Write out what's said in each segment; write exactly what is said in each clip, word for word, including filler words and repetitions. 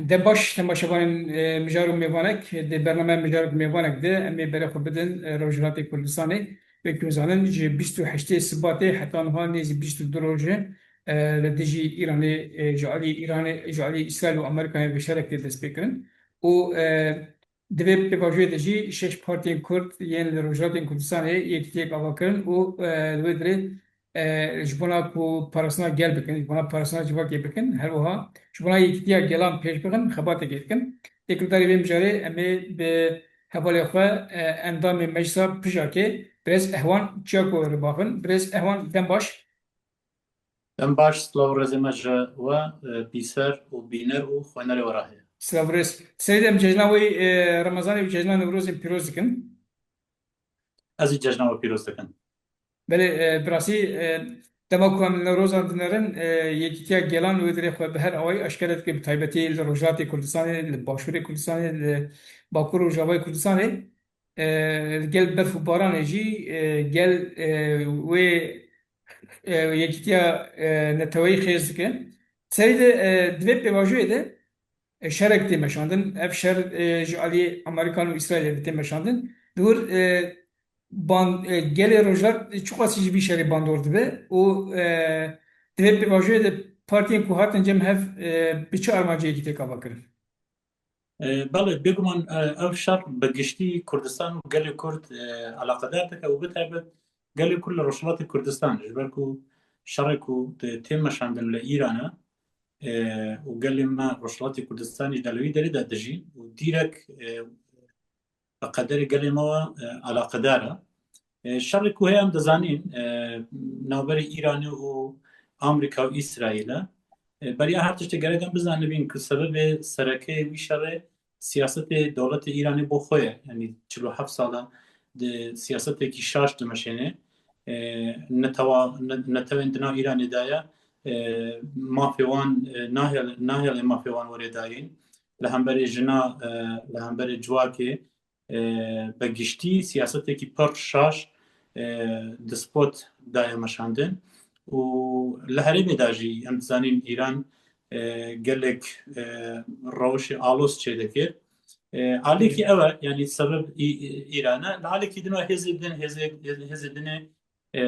Dem baş temaşevanên, e, Mijar û Mêvanek. Di bernameya Mijar û Mêvanek de em ê berê xwe bidin, e, Rojhilatê Kurdistanê. Wek ku zanin, ji bîst û heştê Sibatê heta niha nêzî bîst û du roj e, e, li dijî Îranê, e, ji alî Îranê, ji alî Îsraîl û Amerîkayê ve şerek tê dest pê kirin. Û, e, di vê pêvajoyê de jî şeş partiyên Kurd yên li Rojhilatên Kurdistanê yekîtiyek ava kirin û, e, li wê dirê e, ji bona ku parastina gel bikin, ji bona parastina civakê bikin, her wiha ji bona yekîtiya gelan pêş bixin, xebateke dikin. Têkildarî vê mijarê em ê bi hevalê xwe, e, endamê Meclisa Pijakê, birêz Ehwan Çiyako re bavin. Birêz Ehwan, dem baş. Dem baş, silav û rêzê me ji we, e, bîser û bîner û xwenerê we re heye. Silav û rêz. Serê de em cejna wê, e, Remezanê û cejna Newrozê pîroz dikin. Ez jî cejna we pîroz dikim. Belê, e, bi rastî, e, dema ku em li Newrozan dinerin, e, Yekîtiya Gelan wê dirê xwe bi her awayî aşkere dike, bi taybetî li Rojhilatê Kurdistanê, li Başûrê Kurdistanê, li Bakur û Rojavayê Kurdistanê, e, li gel berf û baranê jî, e, gel, e, wê, e, yekîtiya, e, neteweyî xêz dike. Serî de, e, di vê pêvajoyê de, e, şerek tê meşandin. Ev şer, e, ji alî Amerîkan û Îsraîlê ve tê meşandin. Di wir, e, ban-, e, gelê Rojhilat çiqasî ji vî şerê bandor dibe û, e, di vê pêvajoyê de partiyên ku hatin cem hev, e, bi çi armanceyekî tê ava kirin? E, belê, bêguman, e, ev şer bi giştî Kurdistan û gelê Kurd, e, eleqedar dike û bi taybet gelê Kurd li Rojhilatê Kurdistan, ji ber ku şerê ku tê, tê meşandin li Îran e, e, û gelê me Rojhilatê Kurdistanê jî de li wî derê de dijîn û dîrek, e, bi qederê gelê me ve, e, eleqedar e. E, şerê ku heye em dizanîn, e, navberê Îranê û Amerîka û Îsraîl e. E, beriya her tiştê gerek em bizanibîn ku sebebê sereke wî şerê siyasetê dewletê Îranê bo xwe ye. Yanî çil û heft sal e di siyasetekî şaş dimeşêne. E, netewa-, ne-, netewên di nav Îranê de ye. E, mafê wan, e, nahêl-, nahêle mafê wan were dayîn. Li hemberê jina, e, li hemberê civakê, e, bi giştî siyasetekî pir şaş, e, di spot daye meşandin û li herêmê de jî em dizanîn Îran, e, gelek, e, rewşê alos çêdikir. E, alîkî ew e, yanî sebeb Î-, Î-, Îran e. Li alîkî din ve hêzê din, hêzê, hêzê dinê, e,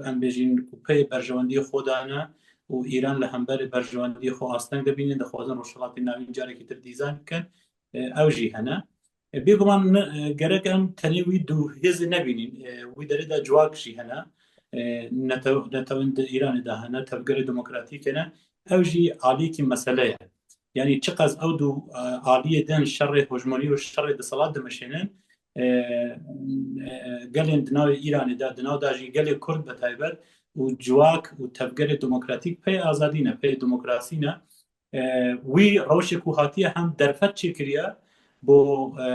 em bêjin ku pê berjewendiyê xwe dane û Îran li hemberê berjewendiyê xwe asteng dibînin, dixwazin Rojhilatê Navîn carekî tr dîzayn bikin. E, ew jî hene. E, bêguman ne, e, gerek em tenê wî du hêzê nebînîn. E, wî derê de civak jî hene. E, netew-, netewên di Îranê de hene, tevgerê demokratîk hene. Ew jî alîkî mesele ye. Yanî çiqas ew du, e, aliyê din şerê hojmarî û şerê desthilat dimeşênin, e, e, gelên di navê Îranê de, di nav de jî gelê Kurd bi taybet û civak û tevgerê demokratîk pey azadî ne, pey demokrasî ne. E, wî rewşê ku hatiye hem derfet çêkiriye bo, e,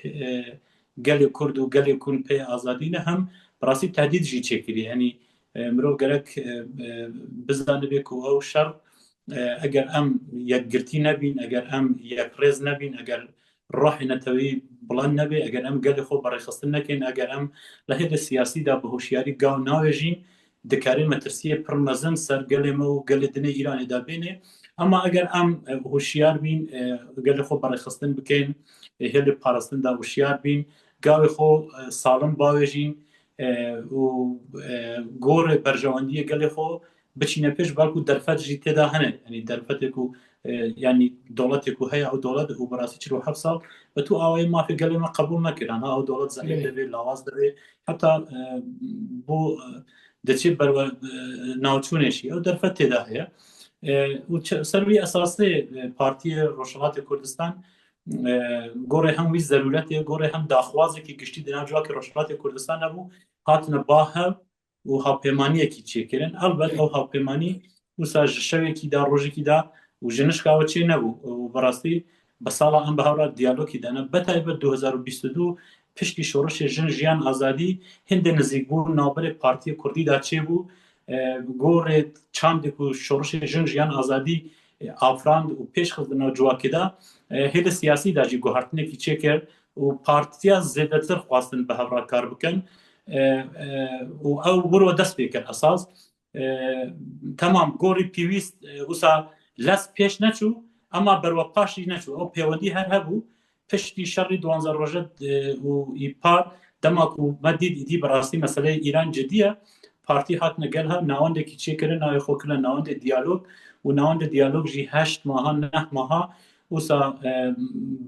e, gelê Kurd û gelê ku pey azadî ne, hem bi rastî tehdîd jî çêkiriye. Yanî, e, mirov gerek, e, e, bizanibe ku ew şer, e, eger em yekgirtî nebîn, eger em yekrêz nebîn, eger ruhê neteweyî bilind nebe, eger em gelê xwe berêxistin nekin, eger em li hêlê siyasî de bi hişyarî gav nawêjîn, dikare metirsiyê pir mezin ser gelê me û gelê dinê Îranê de bêne. Ema eger em, e, hişyar bîn, e, gelê xwe berêxistin bikin, e, hêlê parastin de hişyar bîn, gavê xwe, e, salim bawêjîn, e, û, e, gorê berjewendiyê gelê xwe biçîne pêş, belkû derfet jî tê de hene. Yanî derfetê ku, e, yanî dewletê ku heye, ew dewlet û bi rastî çil û heft sal bi tu awayê mafê gelê me qebûl nekir. Ana ew dewlet zeîf Belê. dibê, lawaz dibê. Heta, e, bo, e, diçê berwe, e, navçûnê jî. Ew derfet tê de heye. E, û çi-, ser wî esasê, e, Partiyê Rojhilatê Kurdistan, e, gorê hem wî zerûretê, gorê hem daxwazekî giştî di nav civakê Rojhilatê Kurdistan hebû, hatine ba hev û hawpêmaniyekî çêkirin. Elbet ew hawpêmanî wisa ji şevekî de, rojekî de û ji nişka we çê nebû. Û bi rastî bi sala em bi hev re diyalogî de ne. Bi taybet du hezar û bîst û du piştî şoreşê Jin Jiyan Azadî hindê nizîkbûn navberê Partiyê Kurdî de çêbû. E, gorê çandê ku şoreşê Jin Jiyan Azadî, e, afirand û pêş xist di nav civakê de, e, hêlê siyasî de jî guhertinekî çêkir û partiya zêdetir xwestin bi hev re kar bikin. E, e, û ew wir we dest pê kir esas. E, temam, gorî pêwîst, e, wisa lez pêş neçû, Ema berwe paş jî neçû. Ew pêwendî her hebû. Piştî şerî duwanzeh roje, e, û îpar, dema ku me dît îdî bi rastî meseleyê Îran cidî ye, partî hatine gel hev, navendekî çêkirin, navê xwe kirine navendê diyalog û navendê diyalog jî heşt maha, neh maha wisa, e,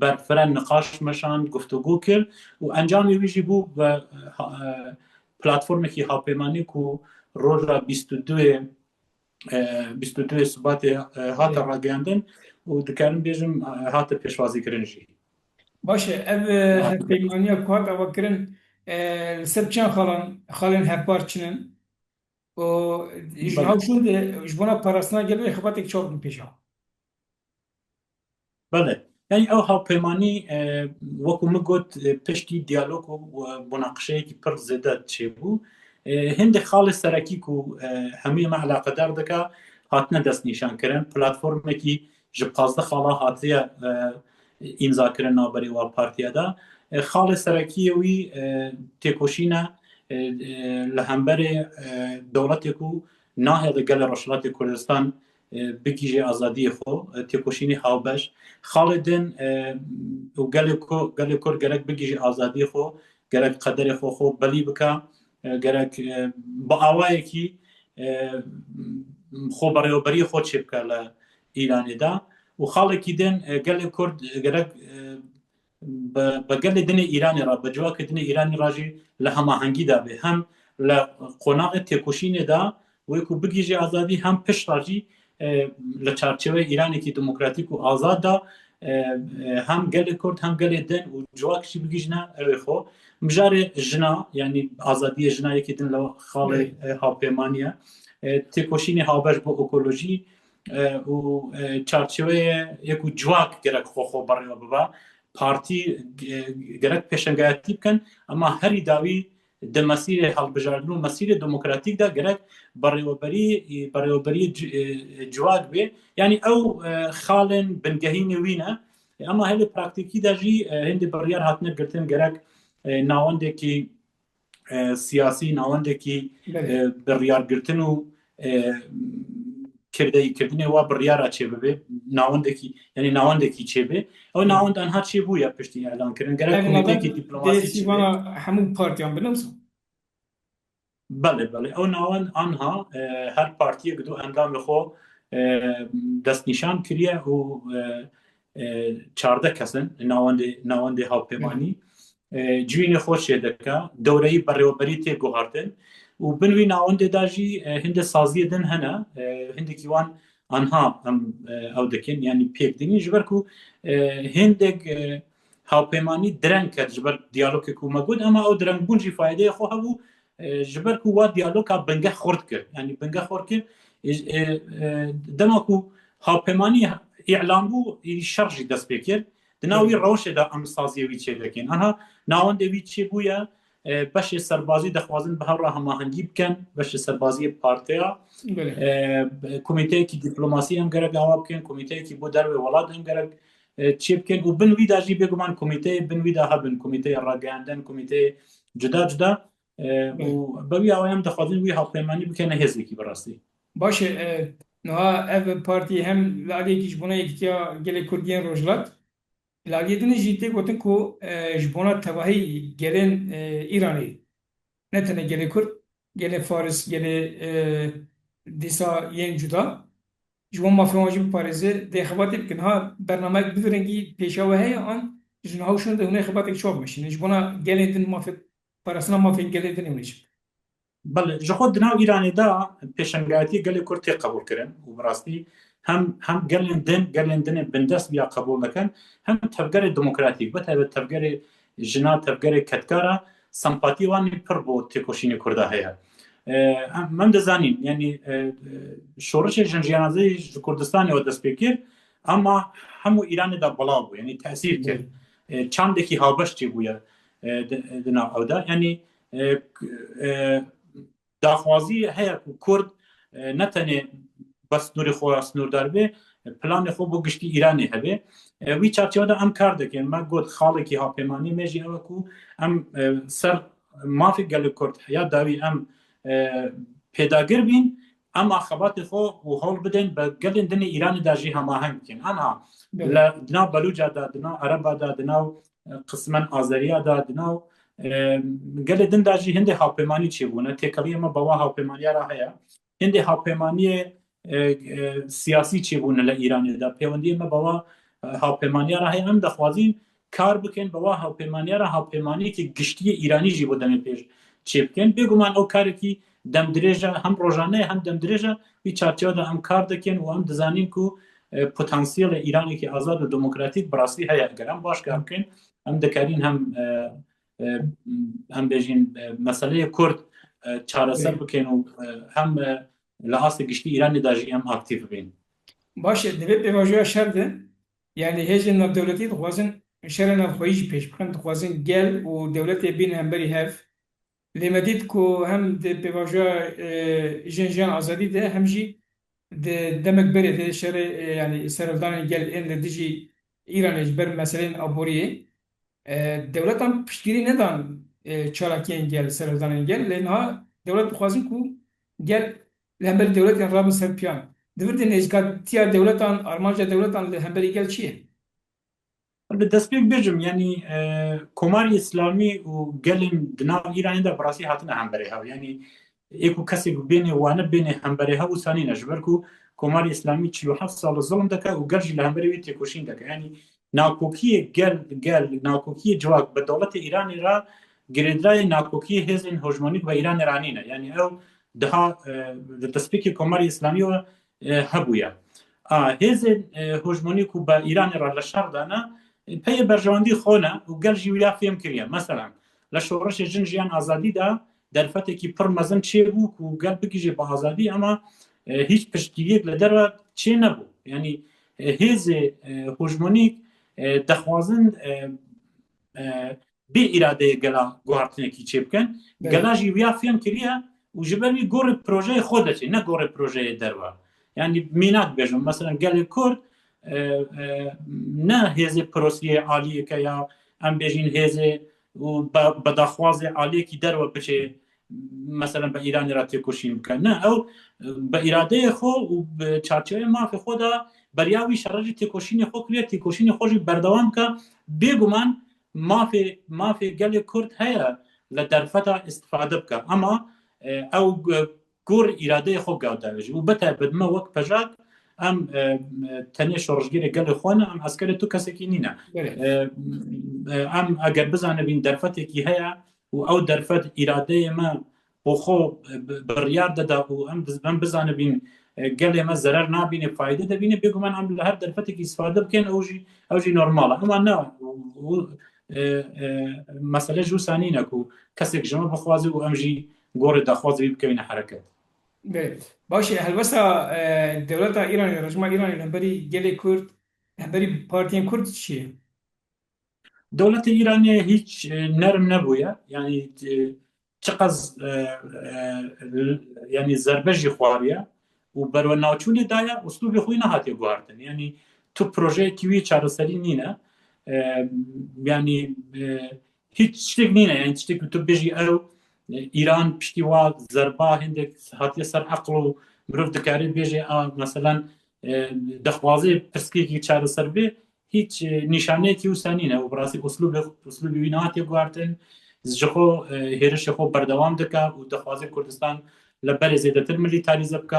berfireh niqaş meşand, guftûgû kir û encamê wî jî bû ve, e, platformekî hapêmanî ku roja bîst û duyê, e, bîst û duyê Sibatê, e, hate Ê. ragihandin û dikarim bêjim, e, hate pêşwazîkirin jî. Baş e, ev, e, Hate hevpeymaniya ku hat avakirin, e, li ser çend xalan, xalên hevpar çin in û ji Belê. nav şûn de ji bona parastina gel wê xebatek çawa bin pêşa? Belê. Yani ew hapêmanî, e, wekî min got, e, piştî diyalog û, e, munaqişeyekî pir zêde çêbû. E, hindê xalê serekî ku, e, hemû me eleqedar dike, hatine destnîşankirin. Platformekî ji pazdeh xala hatiye, e, îmzakirin navberê wa partiya de. E, xalê serekiyê wî, e, têkoşîn e, e, e, li hemberê, e, dewletê ku nahêle gelê Rojhilatê Kurdistan, e, bigihîje azadiyê xwe, e, têkoşînê hawbeş. Xalê din, e, û gelê Ku-, gelê Kurd gerek bigihîje azadiyê xwe, gerek qederê xwe xwe belî bike, e, gerek, e, bi awayekî, e, xwe berêweberiyê xwe çêbike li Îranê de. Û xalekî din, e, gelê Kurd gerek, e, bi, bi gelê din ê Îranê re, bi civakê din ê Îranê re jî li hemahengî de be. Hem li qonaxê têkoşînê de wê ku bigihîje azadî, hem pişt re jî, e, li çarçoveyê Îranekî demokratîk û azad de, e, e, hem gelê Kurd hem gelê din û civak jî bigihîjine evê xwe. Mijarê jina, yanî azadiyê jina yekî din li xalê, Belê. e, hapêmanî ye. E, têkoşînê habeş bo ekolojî, e, û, e, çarçoveyê yek û civak gerek xwe xwe berêwe bibe. Partî, e, gerek pêşengayetî bikin, ema herî dawî di mesîrê hilbijardin û mesîrê demokratîk de gerek berêweberî, berêweberî ci-, e, civak bê. Yanî ew, e, xalên bingehînê wî ne. Ema hêlê praktîkî de jî, e, hindê biryar hatine girtin, gerek, e, navendekî, e, siyasî, navendekî, Belê. e, biryargirtin û, e, kirdeyîkirdinê wa biryara çêbibe, navendekî, yanî navendekî çêbe. Ew Hı. navend anha çêbûye piştî îlankirin. Gerek Ev komîteyekî navend diplomasî dê çêbe. Sîvana hemû partiyan bin, ne wisa? Belê, belê. Ew navend anha, e, her partiyek du endamê xwe, e, destnîşan kiriye û, e, e, çardeh kes in navendê, navendê hapêmanî. E, civînê xwe çêdike, dewreyî berêweberî tê guhartin û bin wî navendê de jî, e, hindê saziyê din hene, e, hindekî wan anha em, e, ew dikin, yanî pêk dînin, ji ber ku, e, hindek, e, hapêmanî direng ket ji ber diyalogê ku me got, ema ew direngbûn jî faydeyê xwe hebû, e, ji ber ku wa diyaloga bingeh xurt kir. Yanî bingeh xurt kir, e, e, e, dema ku hapêmanî îlan bû, êdî şer jî dest pê kir. Di nav wî Belê. rewşê de em saziyê wî çêdikin. Anha navendê wî çêbûye, e, beşê serbazî dixwazin bi hev re hemahengî bikin, beşê serbaziyê partiya. Belê. E, komîteyekî dîplomasî em gerek awa bikin, komîteyekî bo dervê welat em gerek, e, çê bikin û bin wî de jî bêguman komîteyê bin wî de hebin, komîteyê ragihandin, komîteyê cuda cuda. E, Belê. û bi wî awayî em dixwazin wî hevpeymanî bikene hêzekî bi rastî. Baş e, e, niha ev partî hem li aliyekî ji bona yekîtiya gelê Kurd yên Rojhilat, li aliyê din jî tê gotin ku, e, ji bona tevahî gelên, e, Îranê, ne tenê gelê Kurd, gelê Faris, gelê, e, dîsa yên cuda, ji wan mafên wan jî biparêze, dê xebatê bikin. Ha, bernameyek bi vî rengî pêşa we heye an ji niha û şûn de hûn ê xebatek çawa bimeşînin? Ji bona gelên din mafê, parastina mafên gelê din ê hûn ê çi bikin? Belê, ji xwe di nav Îranê de pêşengayetiyê gelê Kurd tê qebûlkirin û bi rastî hem, hem gelên din, gelên din ê bindest viya qebûl dikin, hem tevgerê demokratîk, bi taybet tevgerê jina, tevgerê kedkara, sempatiyê wan ê pir bo têkoşînê Kurda heye. E, em, em dizanîn, yanî, e, e, şorişê jin jiyanazî ji Kurdistanê we dest pê kir, ema hemû Îranê de belav bû, yanî tesîr kir. Hmm. E, çandekî habeş çêbûye, e, di, di nav ew de. Yanî, e, k-, e, daxwazî heye ku Kurd, e, ne tenê bi sînorê xwe re sînordar be, e, planê xwe bo giştî Îranê hebe. E, wî çarçewe de em kar dikin. Me got xalekî hapêmanî me jî ew e ku em, e, ser mafê gelê Kurd ya dawî em, e, pêdagir bîn, Em a xebatê xwe û hewl bidên bi gelên din ê Îranê de jî hemaheng bikin. Anha Belê. Li, di nav Belûca de, di nav Ereba de, di nav, e, qismen Azeriya de, di nav, e, gelê din de jî hindê hawpêmanî çêbûne. Têkiliyê me bi wa hawpêmaniya re heye. Hindê hawpêmaniyê, e, e, siyasî çêbûne li Îranê de. Pêwendiyê me bi wa, e, hawpêmaniya re heye. Em dixwazîn kar bikin bi wa hawpêmaniya re, hawpêmaniyekî giştî yê Îranî jî bo demê pêş çêbikin. Bêguman ew karekî demdirêj e, hem rojane ye, hem demdirêj e. Wî çarçewe de em kar dikin û em dizanîn ku, e, potansiyelê Îranekî azad û demokratîk bi rastî heye. Eger em baş kar bikin, em dikarîn hem, e, e, em bêjin, e, meseleyê Kurd, e, çareser Ê. bikin û, e, hem, e, li astê giştî Îranê de jî em aktîf bibin. Baş e, di vê pêvajoya şer de, yani hêzên navdewletî dixwazin şerê navxweyî jî pêş bixin, dixwazin gel û dewletê bîn hemberî hev. Lê me dît ku hem di pêvajoya, e, Jin Jiyan Azadî de hem jî di demek berê de şerê, e, yani serhildanên gel ên li dijî Îranê ji ber meseleyên aboriyê, e, dewletan piştgirî nedan, e, çalakiyên gel, serhildanên gel. Lê niha dewlet dixwazin ku gel li hemberî dewletên rabin ser piyan. Di vir de nêzîkatiya dewletan, armanca dewletan li hemberî gel çi ye? Bi destpêk bêjim, yanî, e, Komarê Îslamî û gelên di nav Îranê de bi rastî hatine hemberê hev. Yanî ê ku kesê ku bêne wane bêne hemberê hev wisa nîne. Ji ber ku Komarê Îslamî çil û heft sal zilm dike û gel jî li hemberê wî têkoşîn dike. Yanî nakokiyê gel, gel, nakokiyê civak bi dewletê Îranê re girêdayî nakokiyê hêzên hojmonîk bi Îranê re nîne. Yanî ew daha, e, di destpêkê Komarê Îslamî ve, e, hebûye. A, hêzên, e, hojmonî ku bi Îranê re li şer de ne, e, peyê berjewendî xwe ne û gel jî wî ya fêm kiriye. Meselan, li şoreşê Jin Jiyan Azadî de derfetekî pir mezin çêbû ku gel bigihîje bi azadî, ema, e, hîç piştgiriyek li derve çê nebû. Yanî, e, hêzê, e, hojmonîk, e, dixwazin, e, e, bê îradeyê gela guhartinekî çêbikin. Belê. Gela jî wiya fêm kiriye û ji ber wî gorî projeyê xwe diçe, ne gorî projeyê derve. Yanî mînak bêjim, meselen gelê Kurd, e, e, ne hêzê prosiyê aliyeke ya em bêjin hêzê û be-, bi daxwazê aliyekî derve biçe, meselen bi Îranê re têkoşîn bike. Ne, ew, e, bi îradeyê xwe û bi çarçeveyê mafê xwe de beriya wî şerê jî têkoşînê xwe kiriye, têkoşînê xwe jî berdewam bike. Bêguman mafê, mafê gelê Kurd heye li derfeta îstifade bike. Ema, e, ew, e, gor îradeyê xwe gavdayê jî. Û bi taybet me wek pejak, em, e, e, tenê şoreşgerê gelê xwe ne, em eskerê tu kesekî nîne. Belê. E, e, em eger bizanibîn derfetekî heye û ew derfet îradeyê me bo xwe bi-, biryar dida û em biz-, em bizanibîn, e, gelê me zerer nabîne, fayde dibîne, bêguman em li her derfetekî îstifade bikin, ew jî, ew jî normal e. Ema ne, û, e, e, mesele ji wisa nîne ku kesek ji me bixwaze û em jî gorê daxwazê wî bikevîne hereket. Belê. Baş e, helwesta, e, dewleta Îranê, rejîma Îranê li hemberî gelê Kurd, hemberî partiyên Kurd çi ye? Dewleta Îranê hîç, e, nerm nebûye. Yanî, e, çiqas, e, e, yanî zerbe jî xwariye û berwe navçûnê daye, uslûbê xwe nehatiye guhartin. Yanî tu projeyekî wî çareserî nîne. E, yanî, e, hîç tiştek nîne, yanî tiştek ku tu bêjî ew, e, Îran piştî wa zerba hindek hatiye ser eql û mirov dikare bêje, a, meselan, e, dixwaze pirsgirêkî çareser bê, hîç, e, nîşaneyekî wisa nîne û bi rastî uslûbê, uslûbê wî nehatiye guhartin. Ji xwe, e, hêrişê xwe berdewam dike û dixwaze Kurdistan li berê zêdetir milîtarîze bike.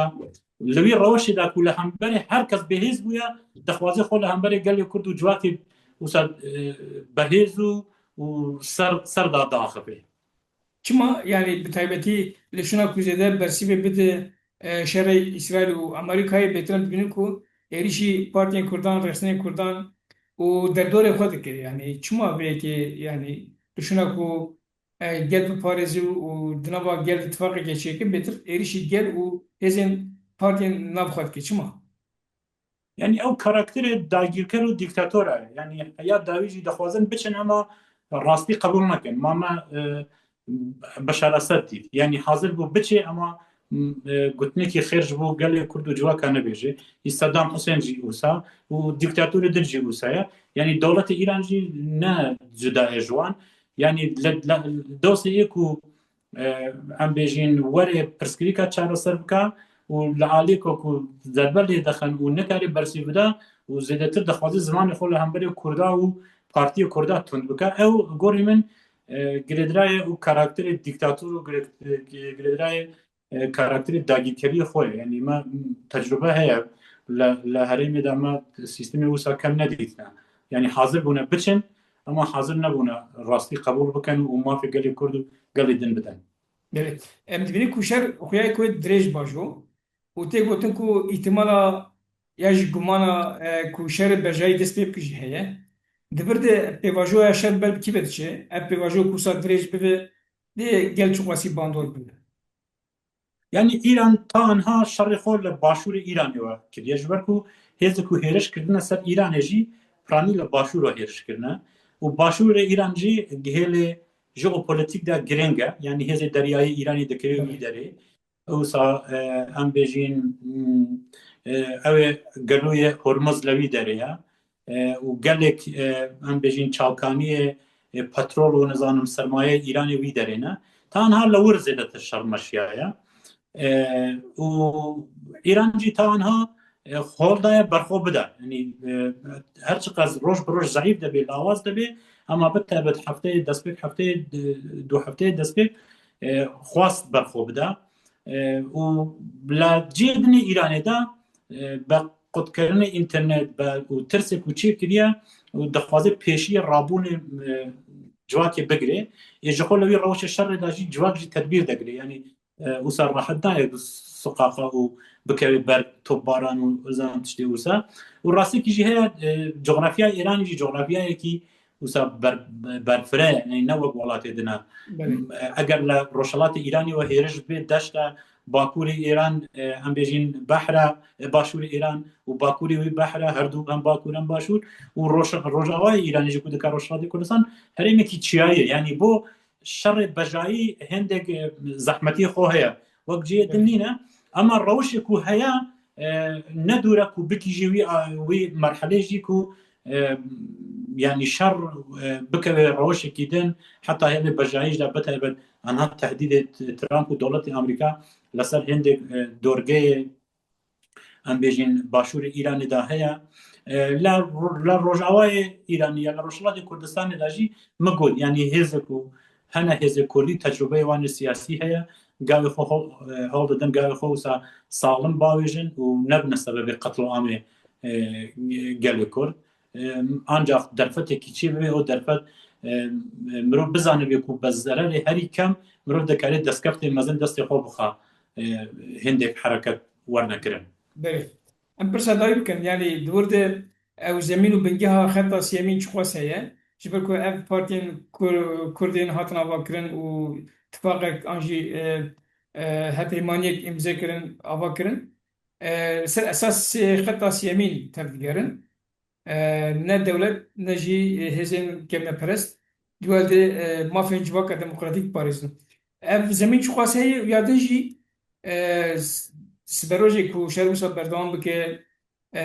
Li wî rewşê de ku li hemberê her kes bêhêz bûye, dixwaze xwe li hemberê gelê Kurd û civakê wisa, e, bihêz û, û ser, ser da daxive. Çima, yani bi taybetî li şûna ku zêde bersîvê bide, e, şerê Îsraîl û Amerîkayê, bêtir em dibînin ku êrîşî partiyên Kurdan, rêxistinên Kurdan û derdorê xwe dike. Yani çima vê yekê, yani li şûna ku, e, gel biparêzî û di nava gel îtifaqeke çêke, bêtir êrîşî gel û hêzên partiyên nav xwe dike. Çima? Yani ew karakterê dagîrker û dîktator e. Yani ya dawî jî dixwazin biçin, ema rastî qebûl nekin. Ma me, e, Beşar Esed dît. Yani hazir bû biçe, ema, e, gotinekî xêr ji bo gelê Kurd û civaka nebêje. Î Saddam Husên jî wisa û dîktatorê din jî wisa ye. Yani dewletê Îran jî ne cuda ye ji wan. Yani le, le, dosê yê ku, e, em bêjin were pirsgirêka çareser bike, û li alî ku, ku zerbe lê dixin û nikare bersîv bida û zêdetir dixwaze zimanê xwe li hemberê Kurda û partiyê Kurda tund bike. Ew gorî min, e, girêdirayê û karakterê dîktator û girê-, e, girêdirayê, e, karakterê dagîrkeriyê xwe ye. Yanî me tecrube heye li, li herêmê de me sîstemê wisa kem nedîtine. Yanî hazir bûne biçin, ama hazir nebûne rastî qebûl bikin û mafê gelê Kurd û gelê din bidin. Belê. Em dibînin ku şer xuya ku dirêj bajo û tê gotin ku îhtimala ya jî gumana, e, ku şer bejayî dest pê bike jî heye. Di vir de pêvajoya şer ber bi kî ve diçe? Ev pêvajo ku wisa dirêj bibe, dê gel çiqasî bandor bibe? Yanî Îran ta anha şerê xwe li başûrê Îranê we kiriye. Ji ber ku hêzê ku hêriş kirdine ser Îranê jî piranî li başûr we hêriş kirine. Û başûrê Îran jî hêlê jeopolitîk de girêng e. Yanî hêzê deryayê Îranê dikeve wî derê. Wisa, e, em bêjin, hmm, e, ew ê geloyê Hormuz li wî derê ye. E, û gelek, e, em bêjin çalkaniyê, e, petrol û nizanim sermayeyê Îranê wî derê ne. Ta anha li wir zêdetir şer meşiyaye. E, û Îran jî ta anha, e, hol daye berxwe bide. Yanî, e, her çiqas roj bi roj zeîf debe, lawaz debe, ama bi taybet hefteyê destpêk, hefteyê, e, du hefteyê destpêk, e, xwest berxwe bide. E, û li cihê dinê Îranê de, e, bi qutkirinê înternet, bi, û tirsê ku çê kiriye û dixwaze pêşiyê rabûnê, e, civakê bigire. Ê ji xwe li wî rewşê şerê de jî civak jî tedbîr digire. Yanî, e, wisa rehet nayê bi siqaqa û bikeve ber topbaran û zan tiştê wisa. Û rastiyekî jî heye, e, cografyaya Îranê jî cografyayekî wisa ber-, berfireh, yanî ne wek welatê din e. Belê. Eger li rojhelatê Îranê we hêriş bê, deşt e, bakurê Îran, e, em bêjin behr e, e, başûrê Îran û bakurê wî behr e, her du hem bakur hem başûr û roj-, rojavayê Îranê jî ku dike Rojhilatê Kurdistan herêmekî çiyayî ye. Yanî bo şerê bejayî hindek, e, zehmetiyê xwe heye. Wek cihê din nîne. Ema rewşê ku heye, e, ne dûr e ku bikîjî wî, a, wî merhelê jî ku, e, yanî şer, e, bikeve rewşekî din, heta hêlê bejayî jî de bitaybet anha tehdîdê T-, Trump û dewletê Amerîka li ser hindek, e, dorgeyê, em bêjin, başûrê Îranê de heye. E, li, li rojavayê Îranê ya li Rojhilatê Kurdistanê de jî min got, yanî hêzê ku hene hêzê Kurdî tecrubeyê wan ê siyasî heye, gavê xwe hol, e, hol didin, gavê xwe wisa saxlim bavêjin û nebine sebebê qetloamê, e, gelê Kurd. E, ancax derfetekî çê bibe, o derfet, e, mirov bizanibe ku bi zererê herî kem mirov dikare destkeftê mezin destê xwe bixa, e, hindek hereket werne kirin. Belê. Em pirsa dawî bikin, yanî di wir de ew zemîn û bingeha xeta siyemîn çiqas heye? Ji ber ku ev partiyên Kur-, Kurdên hatin avakirin û tifaqek an jî, e, e, hevpeymaniyek îmze kirin, ava kirin. E, ser esasê xeta siyemîn tevdigerin. E, ne dewlet, ne jî, e, hêzên kevneperest. Di wir de, e, mafên civaka demokratîk parêzin. Ev zemîn çiqas heye û ya din jî, e, s-, siberojê ku şer wisa berdewam bike, e,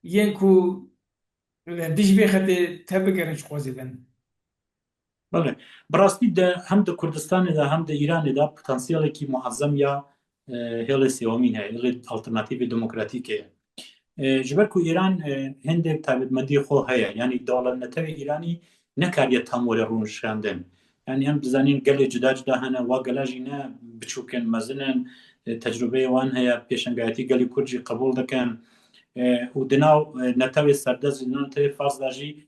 yên ku, e, dijî vê xetê tevbigerin çiqas zêde ne. Belê. Bi rastî de hem di Kurdistanê de hem di Îranê de potansiyelekî muezem ya, e, hêlê sêwemîn heye, hêlê alternatîvê demokratîk heye. E, ji ber ku Îran, e, hindek taybetmendiyê xwe heye, yanî dewletnetewê Îranî nekariye tam were rûnişandin. Yanî em dizanîn gelê cuda cuda hene, wa gela jî ne biçûk in, mezin in, e, tecrubeyê wan heye, pêşengayetî gelê Kurd jî qebûl dikin. E, û di nav, e, netewê serdest, di nav netewê Fars de jî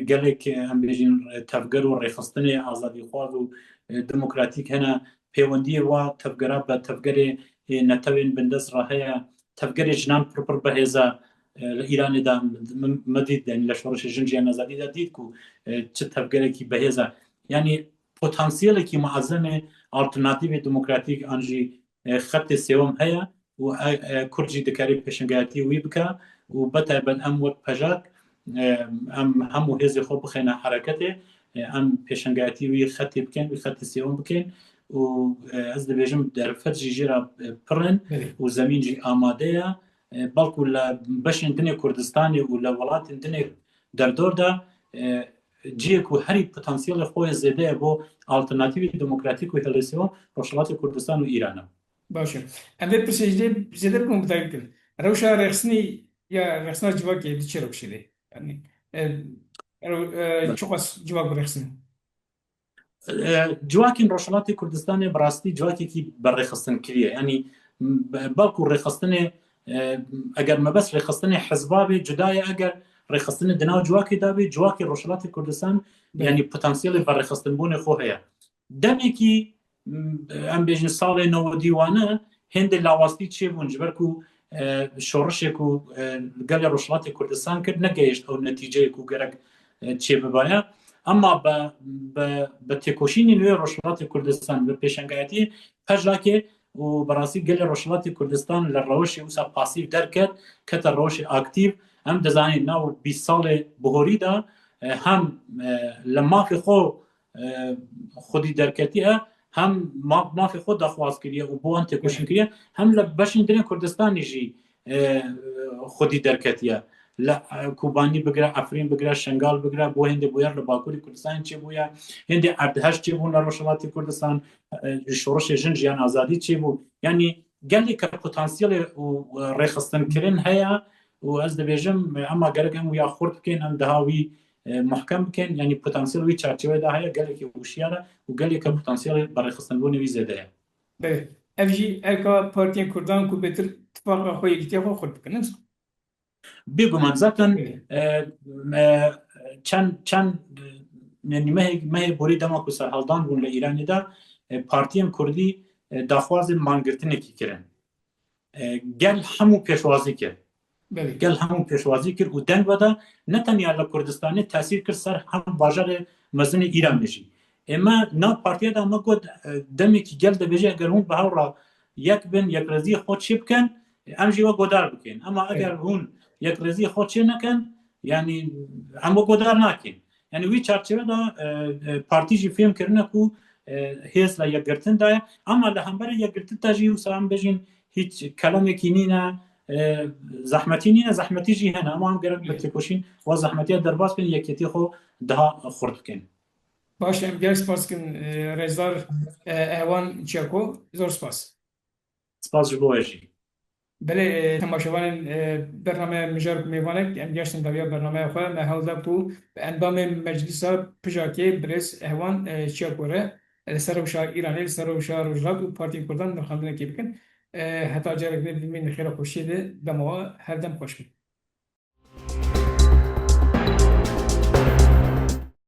gelek, e, em bêjin, e, tevger û rêxistinê azadîxwaz û, e, demokratîk hene. Pêwendiyê wa tevgera bi tevgerê, e, netewên bindest re heye. Tevgerê jinan pir pir bihêz e, e, li Îranê de min, min dît, yanî li şoreşê jin jî ya azadî de dît ku, e, çi tevgerekî bihêz e. Yanî potansiyelekî muezemê alternatîvê demokratîk an jî, e, xetê sêwem heye û, e, e, Kurd jî dikare pêşengayetî wî bike û bitaybet em wek pejak, e, em hemû hêzê xwe bixêne hereketê, e, em pêşengayetî wî xetê bikin, wî xetê sêwem bikin û, e, ez dibêjim derfet jî jê re, e, pir in Belê. û zemîn jî amade ye. E, belkû li beşên dinê Kurdistanê û li welatên dinê derdor de, e, cihê ku herî potansiyelê xwe yê zêde ye bo alternatîvê demokratîk û hêlê sêwem Rojhilatê Kurdistan û Îran e. Baş e. Em vê pirsê jî zêde bikin, bi dawî bikin. Rewşa rêxistinê ya rêxistina civakê di çi rewşê de? Yani, e, rew-, e, çiqas civak bi rêxistin? E, civakên Rojhilatê Kurdistanê bi rastî civakekî berêxistin kiriye. Yani, be-, belkû rêxistinê, e, eger mebest rêxistinê hizba bê, cuda ye, eger rêxistinê di nav civakê de bê, civakê Rojhilatê Kurdistan, Belê. yani, potansiyelê berêxistinbûnê xwe heye. Demekî, m, em bêjin salê newedî wane hêndê lawastî çêbûn, ji ber ku, e, şorişê ku, e, gelê Rojhilatê Kurdistan kir, negehişt ew netîceyê ku gerek, e, çêbibaya. Ema bi, bi, bi têkoşînên wê Rojhilatê Kurdistan, bi pêşengayetiyê PJAKê û bi rastî gelê Rojhilatê Kurdistan li rewşê wisa pasîv derket, kete rewşê aktîv. Em dizanin nav bîst salê bihorî de, e, hem, e, li mafê xwe e, xwedî derketiye, hem ma-, mafê xwe daxwaz kiriye û bo wan têkoşîn kiriye, hem li beşên din ên Kurdistanê jî, e, xwedî derketiye. Li, e, Kobanî bigire, Efrîn bigire, Şengal bigire, bo hêndê bûyer li Bakurê Kurdistanê çêbûye, hêndê erdhej çêbûn li Rojhilatê Kurdistan, e, şorişê jin, jiyan, azadî çêbû. Yanî geleke potansiyelê û, e, rêxistinkirin heye û ez dibêjim, e, ema gerek em wiya xurt bikin, em daha wî e, muhkem bikin. Yanî potansiyel wî çarçewe de heye, gelekî hişyar e û geleke potansiyelê berêxistinbûnê wî zêde ye. Belê. Ev jî erka partiyên Kurdan ku bêtir tifaqa xwe, yekîtiya xwe xurt bikin, ne? Bêguman zaten, Belê. e, e, çend, çend, e, yanî mehê, mehê borî dema ku serhildan bûn li Îranê de, e, partiyên Kurdî, e, daxwazê mangirtinekî kirin. E, gel hemû pêşwazî kir. Belê. Gel hemû pêşwazî kir û deng veda ne tenya li Kurdistanê tesîr kir ser hem bajarê mezin ê Îranê jî. Ê me nav partiya de me got, e, demekî gel dibêje eger hûn bi hev re yek bin, yekrêziyê xwe çê bikin, em jî we godar bikin. Ema eger Evet. hûn yekrêziyê xwe çê nekin, yanî em we godar nakin. Yani wî çarçeve de, e, e, partî jî fêm kirine ku, e, hêz li yekgirtin de ye. Ama li hemberî yekgirtin de jî wisa em bêjin hîç kelemekî nîne, e, zehmetî nîne, zehmetî jî hene. Ama em gerek bi Evet. têkoşîn wa zehmetiya derbas bikin, yekîtiya xwe daha xurt bikin. Baş, em gelek spas dikin, e, rêzdar, e, Ehwan Çeko. Zor spas. Spas ji bo we jî. Belê, e, temaşevanên, e, bernameya Mijar ku mêvanek, em geştin dawiya bernameya xwe, me hewl da ku bi endamê Meclisa PJAKê birêz Ehwan, e, Çiyako re, e, li ser rewşa Îranê, li ser rewşa Rojhilat û Partiyên Kurdan nirxandinekê bikin. E, heta carek din bimînin xêr û xweşiyê de, dema we her dem xweş bin.